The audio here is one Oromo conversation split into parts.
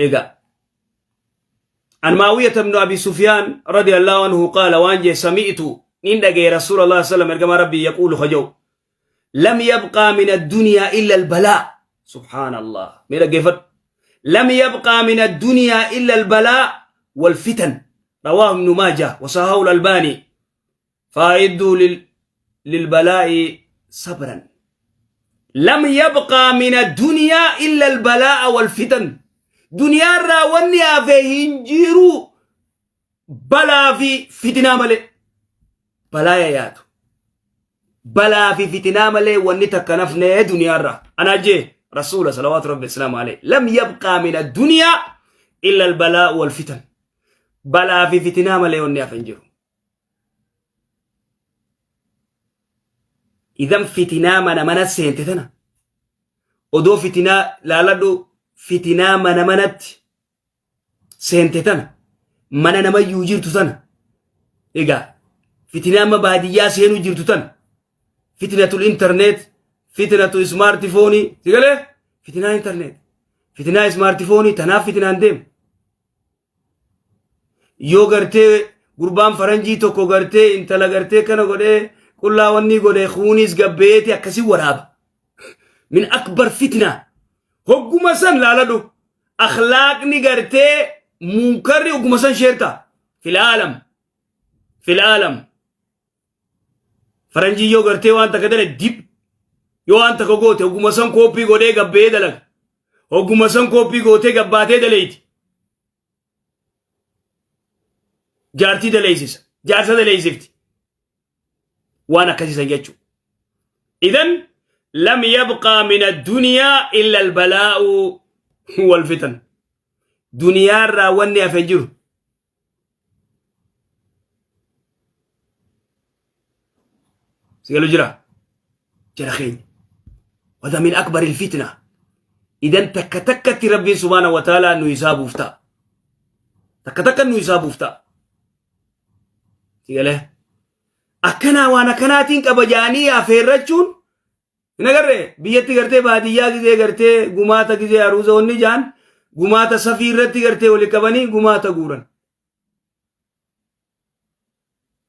Egaa An Mu'aawiyata ibnu Abi Sufyaan radiyallahu anhu qaala waan jee sami'tu nin dhagaye Rasuula Allah sallam ergamaa Rabbii yaquulu ka jedhu lam yabqaa min addunyaa illa albalaa. Subhaanallah, mee dhaggeeffadhu. Lam yabqaa min addunyaa illa albalaa wal fitan. Rawaahu ibnu Maajah wa sahahu al-Albaani. Faa'idduu lilbalaa'i sabran. Lam yabqaa min addunyaa illa albalaa'a wal fitan. Duniyaarraa wanni hafe hin jiru balaa fi fitinaa malee. Balaa yaatu. Balaa fi fitinaa malee wanni takka nafnee duniyaarraa. Anaa jee Rasuula salawaatu rabbi islaamu alayhi. Lam yabqaa min addunyaa illa albalaa wal fitan. Balaa fi fitinaa malee wanni hafe hin jiru. Idan fitinaa mana mana seente tana odoo fitinaa laaladhu, fitinaa mana manatti seente tana, mana namayyuu jirtu tana, egaa fitinaa amma baadiyyaa seenuu jirtu tana, fitnatul internet, fitnatu smartphone, si galee, fitinaa internet, fitinaa smartphone tanaaf fitinaan deemu. Yoo gartee gurbaan faranjii tokko gartee intala gartee kana godhee qullaa wanni godhe, kuunis gabbeeti akkasii waraaba. Min akbar fitna hogguma san laaladhu, akhlaaqni gartee munkarri hogguma san sheerta fil aalam, fil aalam. Faranjii yoo gartee waan takka dale dib, yoo waan takka goote hogguma san kooppii godhee gabbee dalaga, hogguma san kooppii gootee gabbaatee daleeyti. Jaartii daleeysisa, jaarsa daleeysifti, waan akkasiisan jechuudha. Idan lam yabqaa min addunyaa illa albalaa'u wal fitan. Duniyaarraa wanni hafe hin jiru. Sigalu jira jara keenya. Wada min akbar ilfitna. Idan takka takkatti Rabbiin subhaanahu wa ta'aalaa nu isaa buufta. Takka takka nu isaa buufta. Sigalee akkanaa waan akkanaatiin qaba jaanii afeerrachuun hin agarre. Biyyatti gartee baadiyyaa gizee gartee gumaata, gizee aruuza wanni jaan gumaata safii irratti gartee wali qabanii gumaata guuran.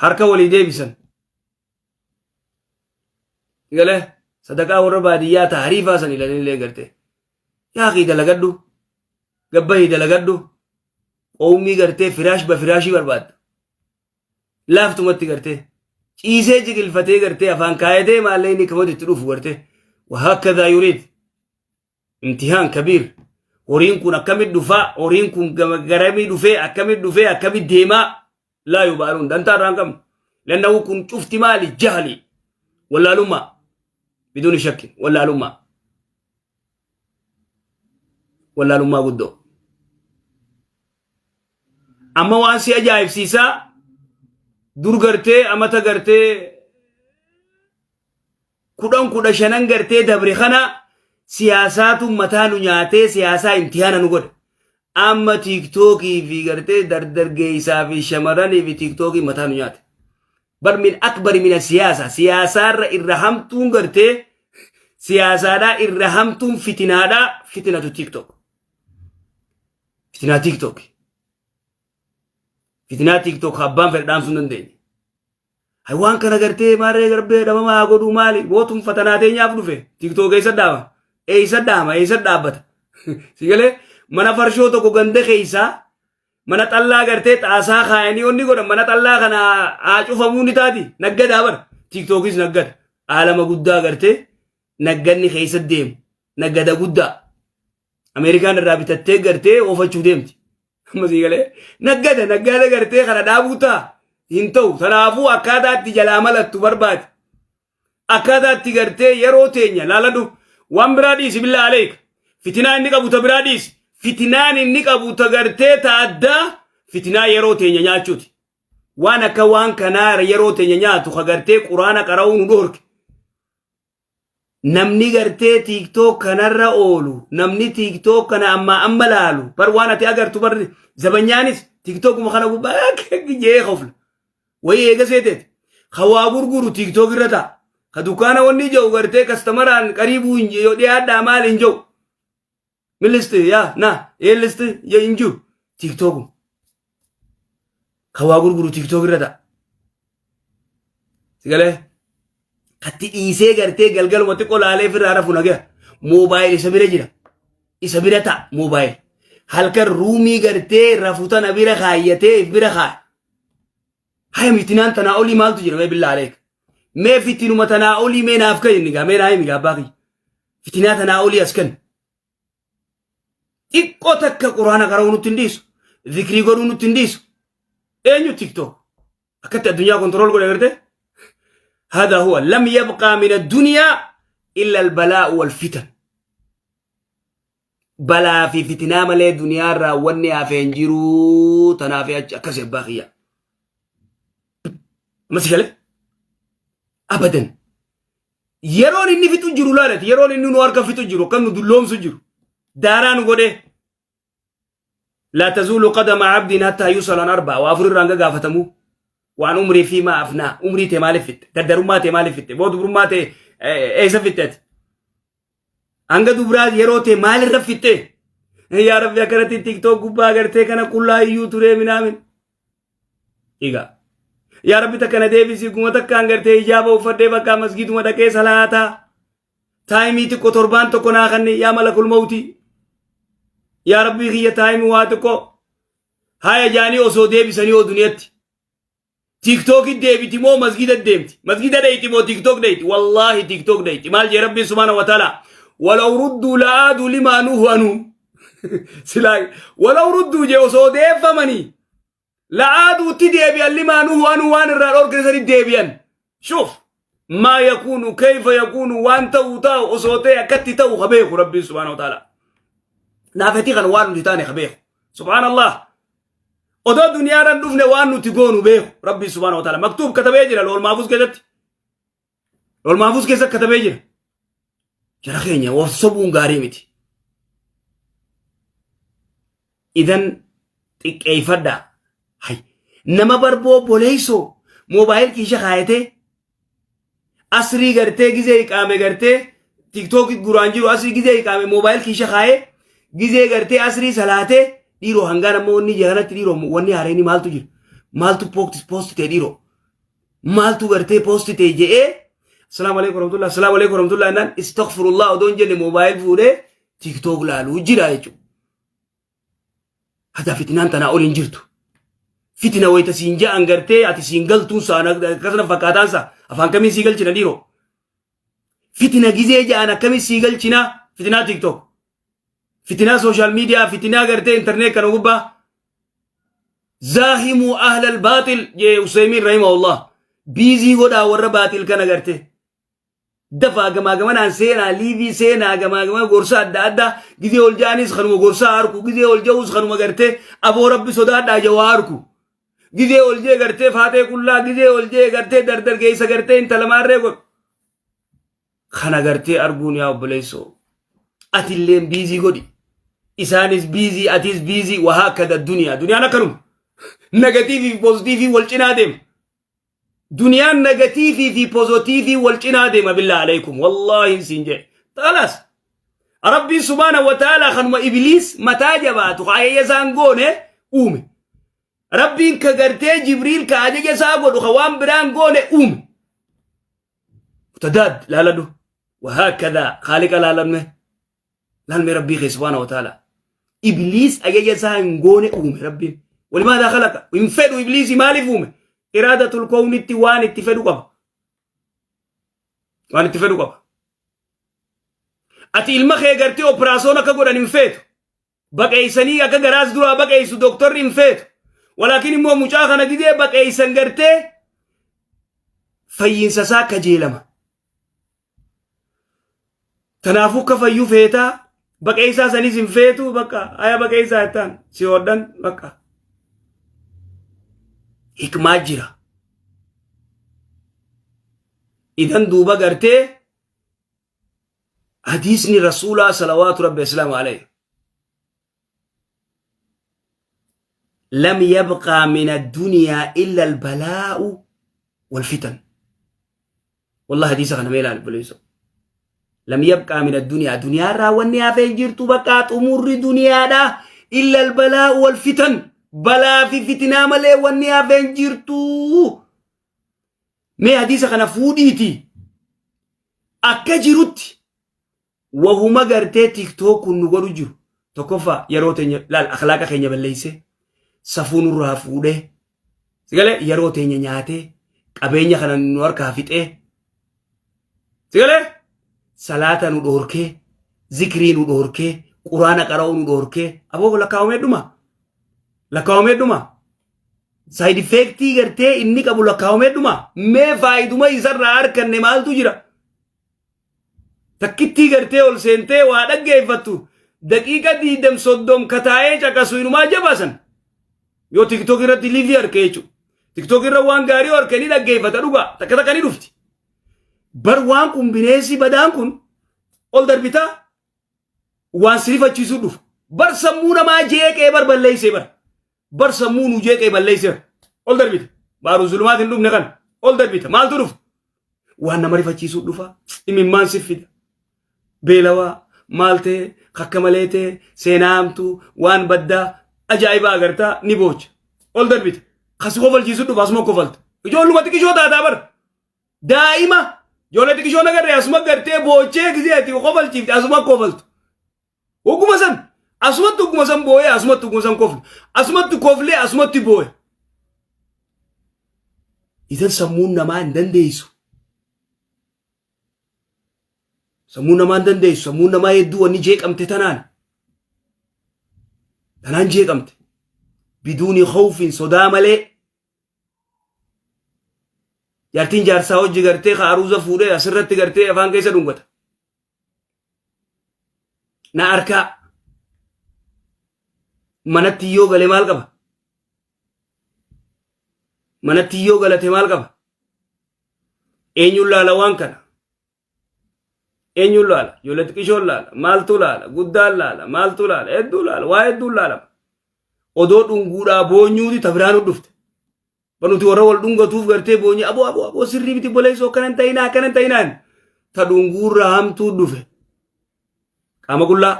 Harka walii deebisan. Galee sadaqaa warra baadiyyaa taariifaa san ilalillee gartee. Yaaqii dalagadhu. Gabbahii dalagadhu. Qowmii gartee firaash ba firaashii barbaadda. Laaftumatti gartee ciisee jiqilfatee gartee afaan kaayatee maallee inni kamatu itti dhufu gartee wahakkadaa yuriid imtihaan kabiir. Horiin kun akkamit dhufaa, horiin kun garamii dhufee, akkamit dhufee, akkamit deemaa, laa yubaaluun dantaa irraa hin qabnu. Lannahu kun cufti maali? Jahli, wallaalummaa, biduuni shakkin wallaalummaa, wallaalummaa guddoo. Amma waan si ajaa'ibsiisaa, dur gartee amata gartee 10 15 gartee dabre kana siyaasaatu mataa nu nyaatee siyaasaa imtihaana nu godhe. Amma TikTokii fi gartee dardargeessaa fi shamarranii fi TikTokii mataa nu nyaate. Bar min akbari mina siyaasa, siyaasaarra irra hamtuun gartee siyaasaadhaa irra hamtuun fitinaadhaa fitinatu TikTok. Fitinaa TikTok. Fitinaa TikTok abbaan fedhe dhaamsuu hin dandeenye. Hay waan kana gartee maarree garbee dhabama haa godhuu maali bootuun fatanaa teenyaaf dhufe. TikTok eessa dhaama? Eessa dhaama? Eessa dhaabbata? Si galee, mana farshoo tokko ganda keessaa mana xallaa gartee xaasaa kaayanii onni godhan, mana xallaa kana haa cufamuu ni taati. Naggadaa bara. TikTokis naggada. Aalama guddaa gartee nagganni keessa deemu. Naggada guddaa. Ameerikaan irraa bitattee gartee oofachuu deemti. Amma sii galee, naggada naggada gartee kana dhaabuu ta'a hin ta'u. Kanaafuu akkaataa itti jalaa malattu barbaadi. Akkaataa itti gartee yeroo teenya laaladhu, waan biraa dhiisi, billaa aleeka. Fitinaa inni qabu ta biraa dhiisi. Fitinaan inni qabu ta gartee ta addaa fitinaa yeroo teenya nyaachuuti. Waan akka waan kanaa yeroo teenya nyaatu ka gartee quraana qara'uu nu dhoorke. Namni gartee TikTok kanarra oolu, namni TikTok kana ammaa amma laalu bar, waan ati agartu bar, zabanyaanis TikTokuma kana gubbaa jee kofla wayii eega seeteeti. Ka waa gurguru TikTok irra ta'a, ka dukkaana wanni jiru gartee kastamaraan qariibuu hin yoo dhiyaadhaa maal hin jiru. Min listi yaa na ee listi ya hin jiru. Tiiktooku. Kan waa gurguru tiiktook irra ta'a. Sigalee katti dhiisee gartee galgaluma xiqqoo laalee ofirraa rafu nagaya. Moobaayil isa bira jira. Isa bira ta'a moobaayil. Halkan ruumii gartee rafu tana bira kaayyatee if bira kaaya. Haya fitinaan tanaa olii maaltu jira mee billaa aleek. Mee fitinuma tanaa olii mee naaf kan inni gaa mee naa himi gaa abbaa kiyya. Fitinaa tanaa olii as kenna. Xiqqoo takka quraana qara'uu nutti hin dhiisu. Zikrii godhuu nutti hin dhiisu. Eenyu tiktok? Akkatti addunyaa kontirool godhe agartee? هذا هو لم يبقى من الدنيا إلا البلاء والفتن balaa fi fitinaa malee duniyaa irraa wanni hafe hin jiru tanaaf achi akkas abbaa kiyya. Amma si galee? Abadan. Yeroon inni fixu jiru laalati yeroon inni nu harka fixu jiru kan nu dulloomsu jiru daaraa nu godhee. Laa tazuulu qadama abdiin hattaa yusal an arba'a waa afur irraa hanga gaafatamu waan umrii fi maa afnaa umrii tee maaliif fixxe dardarummaa tee maaliif fixxe boo dubrummaa tee eessa fixxe ati Hanga dubraa yeroo ta'e maalirra fixxee? Yaa Rabbi akkanatti tiktok gubbaa agartee kana qullaa iyyuu turee minaamin. Egaa. Yaa Rabbi takka na deebisi guma takkaan gartee hijaaba uffadhee bakka masgiiduma dhaqee salaataa. Taayimii xiqqoo torbaan tokko naa kanne yaa malakul mawtii. Yaa Rabbii kiyya taayimii waa xiqqoo. Haya jaanii osoo deebisanii oo duniyatti. TikTok deebiti moo masgida deemti? Masgida dheeyti moo TikTok dheeyti? Wallaahi TikTok dheeyti. Maal jee Rabbiin subhaana wa ta'ala? Walaw rudduu la'aadu limaa nuhu anuu. Silaa walaw rudduu jee osoo deeffamanii la'aaduutti deebi'an limaa nuhu anuu waan irraa dhorkine sanitti deebi'an. Shuuf maa yakuunu kayfa yakuunu waan ta'uu ta'u osoo ta'e akkatti ta'u ka beeku Rabbiin subhaana wa ta'ala. Naafetii kana waan nuti taane ka beeku. Subhaanallah. Odoo duniyaarra hin dhufne waan nuti goonu beeku Rabbiin subhaanahu wa ta'ala. Maktuub katabee jira lool maafuus keessatti. Lool maafuus keessatti katabee jira. Jara keenya of sobuun gaarii miti. Idan xiqqeeffadhaa. Hay nama barboo boleessoo moobaayil kiisha kaayatee asrii gartee gizee iqaame gartee tiktookii guraan jiru asrii gizee iqaame moobaayil kiisha kaayee gizee gartee asrii salaatee dhiiroo hangaan amma wanni jahanatti dhiiroo wanni haareenii maaltu jira maaltu poosti ta'e dhiiroo maaltu gartee poosti ta'e je'ee asalaamu alaikum warahmatullah asalaamu alaikum warahmatullah jennaan istaghfirullah odoo hin jenne moobaayil fuudhee tiktook laaluu jira jechuudha. Hataa fitinaan tanaa ol hin jirtu. Fitina wayita siin ja'an gartee ati siin galtuun saa akkasuma fakkaataan saa afaan kamiin sii galchina dhiiroo. Fitina gizee ja'an akkamiin sii galchina fitinaa tiktok. Fitinaa sooshaal miidiyaa fitinaa gartee intarneet kana gubbaa. Zaahimuu ahlal baaxil jee Useymiin rahimahullah. Biizii godhaa warra baaxil kana gartee. Dafaa gamaa gamanaan seenaa liivii seenaa gamaa gamaa gorsa adda addaa gizee ol ja'anis kanuma gorsaa harku gizee ol ja'us kanuma gartee aboo rabbi sodaadhaa jawaa harku gizee ol jee gartee faatee qullaa gizee ol jee gartee dardargeessa gartee intala maarree godhu kana gartee arguun yaa obboleessoo atilleen biizii godhi isaanis biizii atis biizii wahaa akka duniyaa duniyaan akkanuma negatiivii fi pozitiivii wal cinaa deema Duniyaan negatiivii fi pozitiivii wal cinaa deema billaa alaikum wallaahi siin jedhe. Xalaas Rabbiin subhaana wa ta'ala kanuma ibliis mataa jabaatu ka ajaja isaan goone uume. Rabbiin ka gartee Jibriil ka ajaja isaa godhu ka waan biraan goone uume. Mutadaad laaladhu. Wahaakadhaa khaaliqa laaladme. Laalmee Rabbii kee subhaana wa ta'ala. Ibliis ajaja isaa hin goone uume Rabbiin. Walimaadaa khalaqa. Hin fedhu ibliisi maaliif uume? Iraadatul kownitti waan itti fedhu qaba. Waan itti fedhu qaba. Ati ilma kee gartee opiraasoon akka godhan hin feetu. Baqeessanii akka garaas duraa baqeessu doktorri hin feetu. Walaakin immoo mucaa kana gidee baqeessan gartee fayyinsa isaa kajeelama. Kanaafuu akka fayyuu feetaa baqeessaa sanis hin feetu bakka aya baqeessaa jettaan si hodhan bakka. Hikmaa jira. Idan duuba gartee hadiisni rasuulaa salawaatu rabbi islaamu alayhi. Lam yabqaa min addunyaa illa albalaa'u walfitan. Wallah hadiisa kana mee ilaali obboleessoo. Lam yabqaa min addunyaa duniyaarraa wanni hafee hin jirtu bakka xumurri duniyaadha. Illa albalaa wal fitan balaa fi fitinaa malee wanni hafee hin jirtu. Mee hadiisa kana fuudhiiti akka jirutti wahuma gartee tiktook kun nu godhu jiru. Tokkoffaa yeroo teenya laal akhlaaqa keenya balleessee safuu nurraa fuudhee sigalee yeroo teenya nyaatee qabeenya kana nu harkaa fixee sigalee salaata nu dhoorkee zikrii nu dhoorkee quraana qara'uu nu dhoorkee aboo lakkaa'amee dhuma lakkaa'amee dhuma saayid effeektii gartee inni qabu lakkaa'amee dhuma mee faayiduma isarraa arkanne maaltu jira. Takkittii gartee ol seentee waa dhaggeeffattu daqiiqa diidam soddom kataa'ee caqasu inumaa jabaasan. Yoo tiktok irratti liivii harke jechuudha. Tiktok irra waan gaarii harke ni dhaggeeffata dhugaa takka takka ni dhufti. Bar waan kun bineensi badaan kun ol darbitaa waan si rifachiisuu dhufa. Bar sammuu namaa jeeqee bar balleessee bar. Bar sammuu nu jeeqee balleessee ol darbita. Baaruu zulumaat hin dhufne kana ol darbita. Maaltu dhufa? Waan nama rifachiisuu dhufa. Imimmaan si fida. Beelawaa maal ta'e kakka malee ta'e seenaa hamtuu waan baddaa ajaa'ibaa agartaa ni boocha. Ol darbita. Kasi kofalchiisuu dhufa asuma kofalta. Ijoolluma xiqishoo taataa bar. Daa'ima ijoollee xiqishoo nagarree asuma gartee boochee gisee ati kofalchiifte asuma kofaltu. Hogguma san asumatti hogguma san boo'ee asumatti hogguma san kofle asumatti koflee asumatti boo'e. Idan sammuun namaa hin dandeessu. Sammuun namaa hin dandeessu. Sammuun namaa hedduu wanni jeeqamte tanaan. Tanaan jeeqamte. Biduuni khawfin sodaa malee. Jaartiin jaarsaa hojii gartee ka aruuza fuudhee asirratti gartee afaan keessa dhungata. Na arkaa. Manatti yoo gale maal qaba? Manatti yoo galate maal qaba? Eenyuun laala waan kana? Eenyuun laala? Ijoollee xiqqishoon laala? Maaltu laala? Guddaan laala? Maaltu laala? Hedduu laala. Waa hedduun laalama. Odoo dhunguudhaa boonyuuti ta biraan dhufte. Ba nuti warra wal dhungatuuf gartee boonyi aboo aboo aboo sirrii miti boleessoo akkana hin ta'inaa akkana hin ta'inaan. Ta dhunguurra hamtuu dhufe. Qaama qullaa.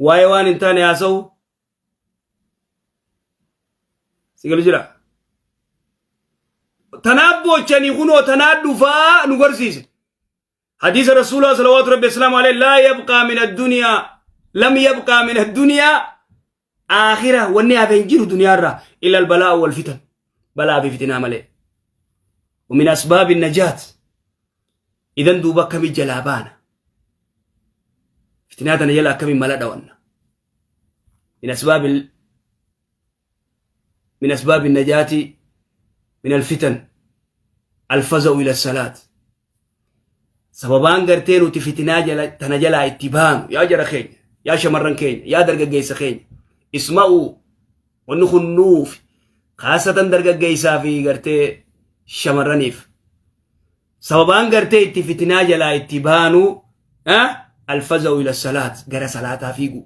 Waa'ee waan hin taane haasa'u. Si galu jira. Tanaaf boochanii kunoo tanaa dhufaa nu garsiise. Hadiisa Rasuulaa salawaatu rabbi asalaamu alayhi laa yabqaa min addunyaa lam yabqaa min addunyaa aakhira wanni hafe hin jiru duniyaarraa illa albalaa wal fitan balaa fi fitinaa malee. ومن أسباب النجاة إذن دوبا كمي جلابانا فتنات يلا كمي ملا دوانا من أسباب من أسباب النجاة من الفتن الفزع إلى الصلاة sababaan gartee nuti fitinaa jala tana jalaa itti baanu yaa jara keenya yaa shamarran keenya yaa dargaggeessa keenya isma'uu wanni kun nuuf kaasatan dargaggeessaa fi gartee shamarraniif sababaan gartee itti fitinaa jalaa itti baanu alfaza'u ila salaat gara salaataa fiigu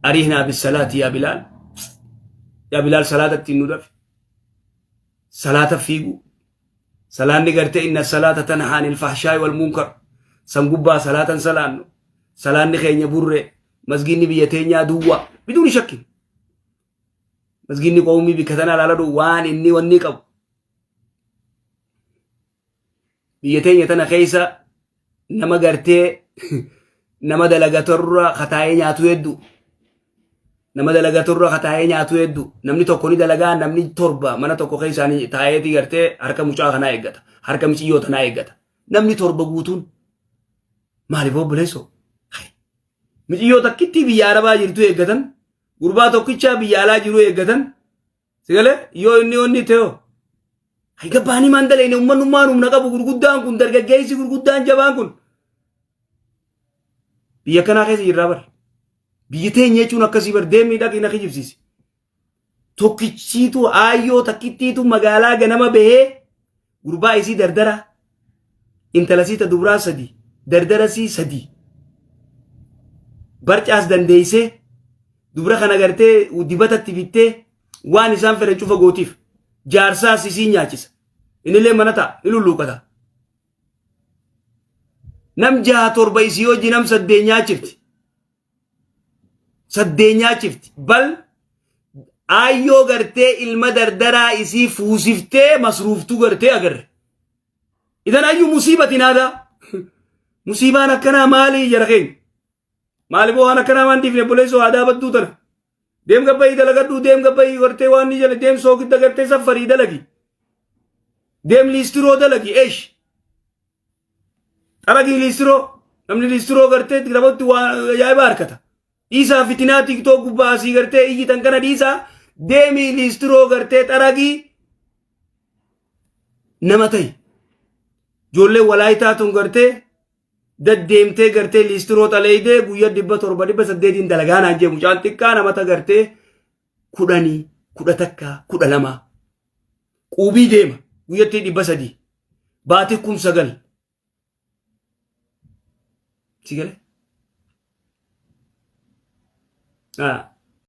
arihnaa bisalaati yaa bilaal yaa bilaal salaata ittiin nu dafe salaata fiigu salaanni gartee inna salaata tanhaa anil fahshaa'i wal munkar san gubbaa salaatan salaannu salaanni keenya burree masgiinni biyya teenyaa duwwaa biduuni shakkin masgiinni qawmii bikka tanaa laaladhu waan inni wanni qabu biyya teenya tana keessa nama gartee nama dalagatorra kataa'ee nyaatu hedduu nama dalagatorra kataa'ee nyaatu hedduu namni tokko ni dalagaa namni torba mana tokko keessaa ni taa'eeti gartee harka mucaa kanaa eeggata harka miciyyoo tanaa eeggata namni torba guutuun maaliif obboleessoo miciyyoo takkittii biyya arabaa jirtu eeggatan gurbaa tokkichaa biyya alaa jiru eeggatan Sigalee yoo inni onni ta'o. Hay gabbaanii maan dalayne uummanummaan humna qabu gurguddaan kun dargaggeessi gurguddaan jabaan kun. Biyya kanaa keessa jirraa bar. Biyyi teenya jechuun akkasii bar deemii dhaqii na kijibsiisi. Tokkichiitu aayyoo takkittiitu magaalaa ganama bahee gurbaa isii dardara intala sii ta dubraa sadi dardara sii sadi barcaas dandeessee dubra kana gartee dibatatti bittee waan isaan fedhan cufa gootiif jaarsaas isii nyaachisa innillee mana ta'a ni lulluuqata. Nam jaha torba isii hojii nam saddeen nyaachifti. Saddeen nyaachifti. Bal aayyoo gartee ilma dardaraa isii fuusiftee masruuftuu gartee agarre. Idan ayyuu musiibatiin aadaa. Musiibaan akkanaa maali jara keenya? Maaliif waan akkanaa waan dhiifne obboleessoo aadaa badduu tana? Deem gabbayii dalagadhuu deem gabbayii gartee waan ni jala deem soogidda gartee saffarii dalagi. Deem liistiroo dalagi eesh. Xaragii liistiroo namni liistiroo gartee rabatti waan ajaa'iba harkata. Dhiisaa fitinaa tiktoo gubbaa asii gartee iyyitan kana dhiisaa deemii liistiroo gartee xaragii nama ta'i. Ijoolleen walaayitaa tun gartee daddeemtee gartee liistiroo xaleeydee guyya 700 800n dalagaa naan jee mucaan xiqqaa namata gartee 10 11 12 quubii deema guyyattii 300 baatii 9,000 si galee.